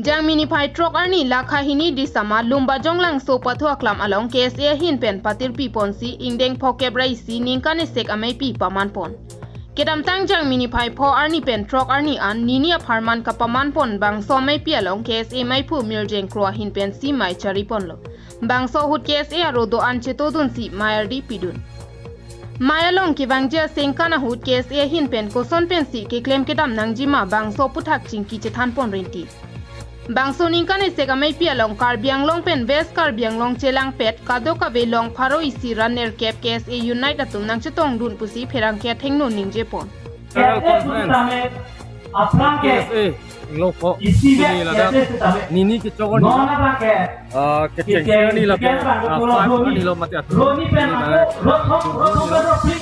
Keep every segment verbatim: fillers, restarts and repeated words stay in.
Jangmi niphai throk arni lakha hini Disama Lumbajong Langso pathu aklam along K S A ahin pen patirpi ponsi ingdeng phokep ra isi ningkan esek ameipi paman pon. Kedamtang Jangmi niphai pho arni pen throk arni an nini apharman kapaman pon bangso ameipi along K S A meiphu Mirjeng Kro ahin pensi mei chari ponlo. Bangso ahut K S A arat do-an chetodunsi mei ardi pidun. Mei along kevangji asengkan ahut K S A ahin pen koson pensi keklem kedam nangjima bangso aphuthak chingki chethan pon rinti. Bangso ningkan esek ameipi along Karbi Anglong pen West Karbi Anglong chelangpet kadokave along pharo isi ra nerkep K S A unit atum nangchetongdun pusi pherangke athengno ningje pon. General Conference, K S A, Longpho, pini ladak nini kechok arni, ah, kechengsi arni lapen, ah, five arni lo mate atum, pini ladak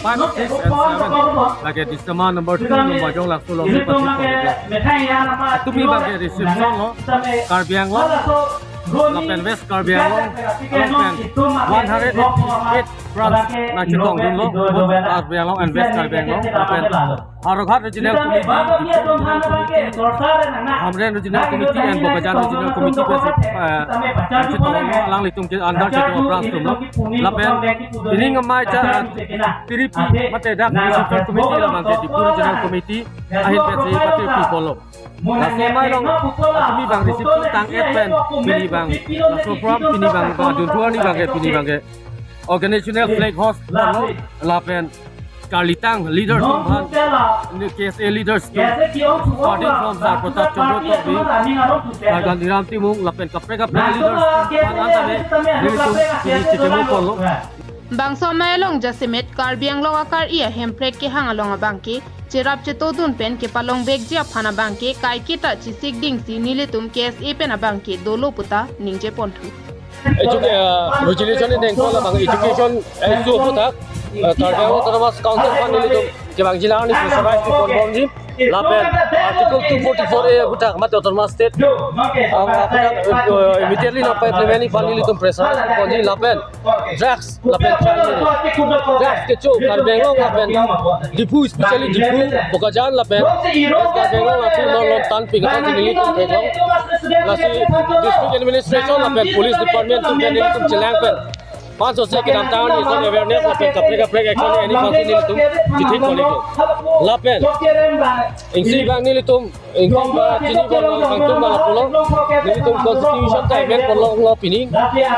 five, six and seven, lake Disama number two, Lumbajong Langso along si pathu pon. Atum abang ke reception lo, Karbi Anglong lapen West Karbi Anglong along pen one hundred eighty-eight branch nangchetongdunlo, both Karbi Anglong and West Karbi Anglong, lapen Howraghat Regional Committee, Diphu Regional Committee, Hamren Regional Committee and Bokajan Regional Committee pensi, eh, nangchetonglo, alanglitum ke under kedo branch atum lo. Lapen pini amei cha, eh, piripi mate dak Reception Committee labang ke Diphu Regional Committee ahin pensi patirpi ponlo. Lasi mei along atum abang reception tang-et pen pini abang, laso program pini abang, abang dun thu arni abang ke pini abang ke organizational flag hoist ponlo, lapen karlitang leaders atum aphan, K S A leaders atum, starting from Sar Pratap Chandra Tokbi, Sar Gandhiram Timung, lapen kaprek kaprek leaders atum aphan an tame nelitum pini chekimo ponlo. Bangso amei along jasemet Karbi Anglong akari ahemprek kehang along abang ke cherap chetodun pen kepalongvekji aphan abang ke kaiketa chesik dingsi nelitum K S A pen abang ke dolo puta ningje ponthu. Edu-, eh, resolution ingdeng ko labang education, eh, issue aphuthak, eh, Karbi Anglong Autonomous Council aphan nelitum kevangji la arni pressurize ponbomji, lapen Article two forty-four A aphuthak mate Autonomous State, ah, aphuthak, eh, immediately nangpa-implement ji aphan nelitum pressurize ponji, lapen drugs lapen child marriage. Drugs kecho Karbi Anglong lapen Diphu, especially Diphu, Bokajan lapen West Karbi Anglong atum non lon tan pik athak nelitum theklong. Lasi district administration lapen police department atum ke nelitum chelang pen pansose kedamtang arni ason awareness lapen kaprek kaprek action ani aphansi nelitum chithik kolik lo. Lapen isi abang nelitum ingkong ba chini bol lo, kangtung ba lapulo, nelitum constitution ta amend ponlonglo pini.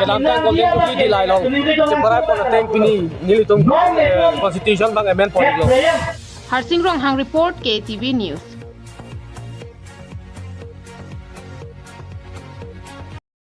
Kedamtang Golden Jubilee dilai along cheparai pon ateng pini nelitum, eh, constitution abang amend ponlo. Harsing Ronghang report, K T V News.